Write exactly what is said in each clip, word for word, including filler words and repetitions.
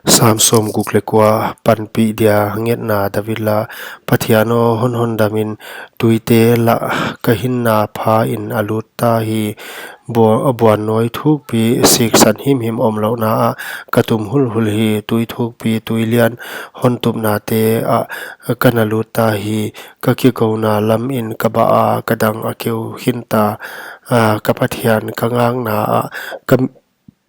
Sam sawmguk leh kua. Panpih dia ngetna. David la. Pathian aw, hon hondam in, tuite lah ka hinna pha in a lut ta hi. Bua-, buannawi thukpi siksan himhim omlouhna ah ka tum hulhul hi. Tui thukpi, tuilian hon tupnate ah ka na lut ta hi. Ka kikouna lam in ka bah a, ka dang a keu khin ta. A, ka Pathian, ka ngakna ah ka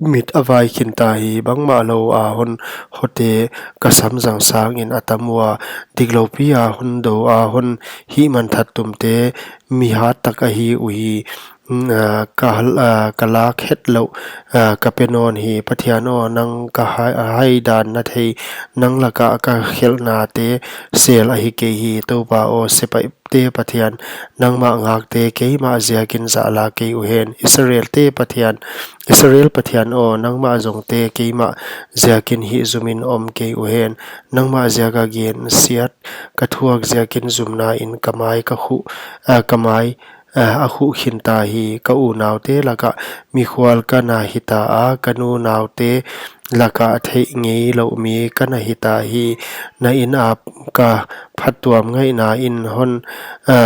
mit a vai khin ta hi. Bangmah lou a hon hote ka samzang sang in a tam ua, diklou pi a hon dou a hon hihmanthat tumte mi hat tak ahi uhi. Mm, a, ka hal-, a, ka lak het louh, a, ka pe nawn hi. Pathian aw, nang ka hai, hai dan na thei, nang lak ah ka khelhnate sel ahi kei hi. Toupa aw, sepaih te Pathian, nangmah ngakte keimah ziakin zahla kei uhen. Israelte Pathian, Israel Pathian aw, nangmah zongte keimah ziakin hihzum in om kei uhen. Nangmah ziak a gensiat ka thuak ziakin zumna in ka mai ka khuh, a, ka mai, a, a khuh khin ta hi. Ka unaute lak ah mikhual ka na hi ta a, ka nunaute lak ah theih ngeilouh mi ka na hi ta hi. Na in a ka phattuam ngaihna in hon, a,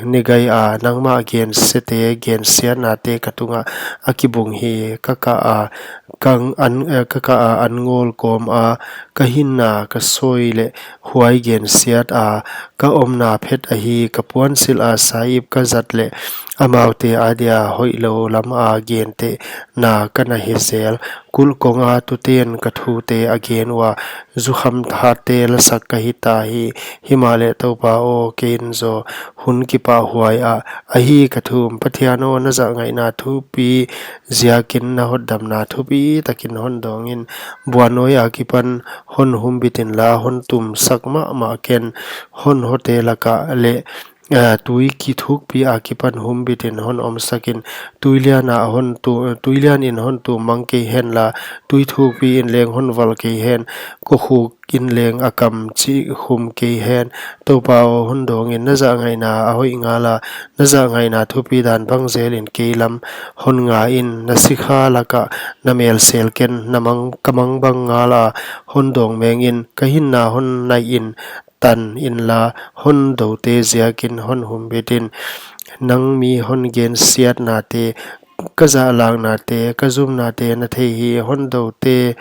ni gai a, nangmah gensiate, gensiatnate ka tung ah a kibung hi. Ka kah a, ka an, a, ka kah a an ngawl kawm a, ka hinna ka sawi leh huai gensiat a, ka omna phet ahi. Ka puansilh a saip ka zat leh amaute a dia hoihlou lam a gentehna ka na hi zel. Kulh kong a tute'n ka thute a gen ua, zukham hatte lasak ka hi ta hi. Himahleh Toupa aw, kei zaw hun kipahhuai ah ahi ka thum. Pathian aw, na zahngaihna thupi ziakin na hotdamna thupi takin hon dawng in. Buannawi a kipan hon humbit inla, hon tumsak mahmah ken. Hon hote lak ah leh, a, tui kithukpi a kipan humbit in hon omsak in. Tuilian a hon tu-, tuilian in hon tum mang kei hen la, tui thukpi in leng hon val kei hen. Kokhuk in leng a kam chih khum kei hen. Toupa aw, hon dawng in. Na zahngaihna a hoih ngal a, na zahngaihna thupi dan bang zel in kei lam hon nga in. Na sikha lak ah na mel sel ken. Na mang, ka mangbang ngal a, hon dawng meng in. Ka hinna hon nai in, tan inla, hon doute ziakin hon humbit in. Nang mi hon gensiatnate, ka zahlaknate, ka zumnate na thei hi. Hon doute,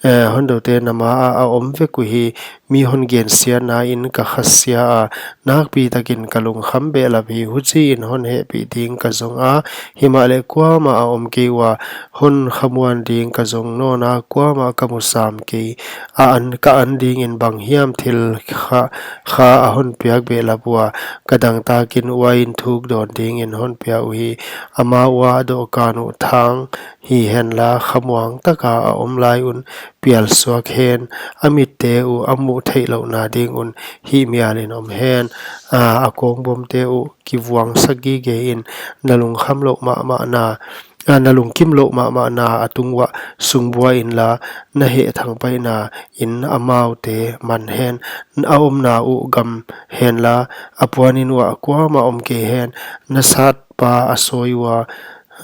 eh, hon doute na ma ah a om vek uhi. Mi hon gensiatna in ka khasia a, nakpi takin ka lungkham behlap hi. Huchiin hon hehpih ding ka zong a, himahleh kuamah a om kei ua, hon khamuan ding ka zong nawn a, kuamah ka mu sam kei. A an, ka an dingin bang hiam thil kha, kha a hon piak behlap ua, ka dangtakin uain thuk dawn dingin hon pia uhi. Ama ua a dohkan uh thang hi hen la, khamuang taka a om lai un pial suak hen. A mitte uh a muh theihlouhna ding un hihmial in om hen. A, a kawngbawmte uh kivuangsak gige in. Na lungkham louh mahmahna, a, na lungkim louh mahmahna a tung uah sungbua inla, na heh thangpaihna in amaute man hen. A omna uh gam hen la, a puan in uah kuamah om kei hen. Na satpa a sawi ua,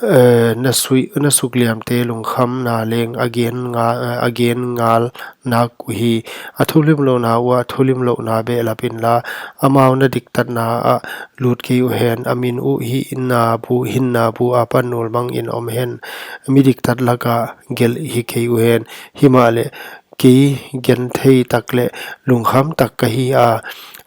eh, na sui-, na sukliamte lungkhamna leng a gen nga-, eh, a gen ngal nak uhi. A thulimlouhna uah thulimlouhna behlap inla, amau na diktatna ah lut kei uhen. A min uh hinna bu, hinna bu apan nul mang in om hen. Mi diktat laka gelh hi kei uhen. Himahleh kei genthei tak leh lungkham tak ka hi a.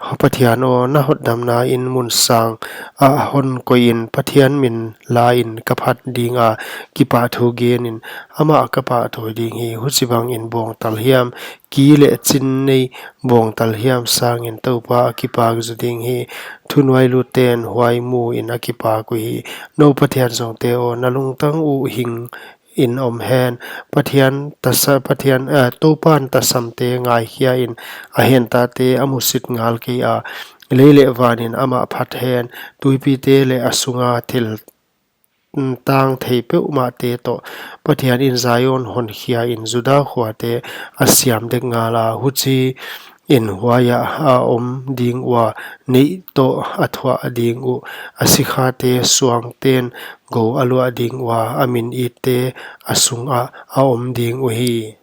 Pathian aw, na hotdamna in mun sang ah hon koih in. Pathian min la in ka phat ding a, kipahthu gen in. Amah ka pahtawi ding hi. Huchibangin bawngtal hiam, ki leh chin nei bawngtal hiam sangin Toupa a kipak zaw ding hi. Thunuailutten huai mu in a kipak uhi. Nou Pathian zongte aw, na lungtang uh hing in om hen. Pathian tasa-, Pathian, eh, Toupan tasamte ngaikhia in, a hentate a musit ngal kei a. Lei leh vanin amah phat hen. Tuipite leh a sunga thil, mm, tang thei peuhmahte toh Pathian in Zion honkhia in, Juda khuate a siam dek ngal a. Huchiin huaiah a om ding ua, neih toh a thuah ding uh. A sikhate suangten gou a luah ding ua, a min itte a sungah a om ding uhi.